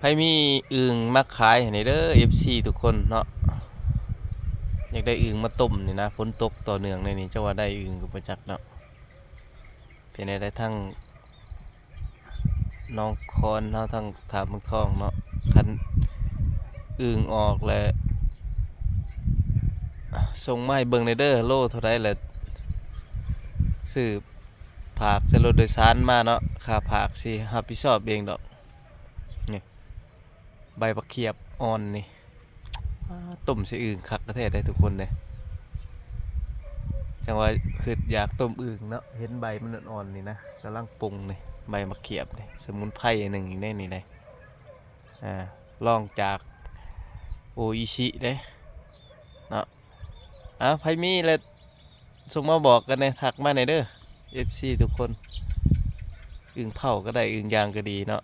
ໃຜມີອຶ່ງມາຂາຍໃຫ້ແດ່ເດີ ເອັຟຊີ ທຸກຄົນເນາະ ຢາກໄດ້ອຶ່ງມາຕົ້ມນີ້ນະ ຝົນຕົກຕໍ່ເນື່ອງແນວນີ້ ຈັກວ່າໄດ້ອຶ່ງກໍບໍ່ຈັກເນາະ. ເປັນແນວໃດທາງໜອງຄອນເຮົາ ທາງທ່າເມືອງທອງເນາະ ຄັນອຶ່ງອອກແລ້ວ ສົ່ງມາໃຫ້ເບິ່ງແດ່ເດີ ໂລເທົ່າໃດ ແລ້ວຊື້ຝາກໃສ່ລົດໂດຍສານມາເນາະ ຄ່າຝາກຊິຮັບຜິດຊອບເອງດອກ. ນີ້ ໃບບັກຂຽບອ່ອນນີ້ ອ້າ ຕົ້ມໃສ່ອຶ່ງຄັກແທ້ເດ້ທຸກຄົນເດ້. ຈັ່ງວ່າຄິດຢາກຕົ້ມອຶ່ງເນາະ ເຫັນໃບມັນອ່ອນໆນີ້ນະ ກຳລັງປົ່ງນີ້ ໃບບັກຂຽບນີ້ ສະໝຸນໄພໜຶ່ງອີກເດ້ນີ້ເດ້. ອາ ລອງຈາກໂອອິຊິເດ້ເນາະ. ອາ ໃຜມີແລ້ວ ສົ່ງມາບອກກັນແດ່ ທັກມາແດ່ເດີ ເອັຟຊີ ທຸກຄົນ. ອຶ່ງເຜົາກໍໄດ້ ອຶ່ງຍ່າງກໍດີເນາະ.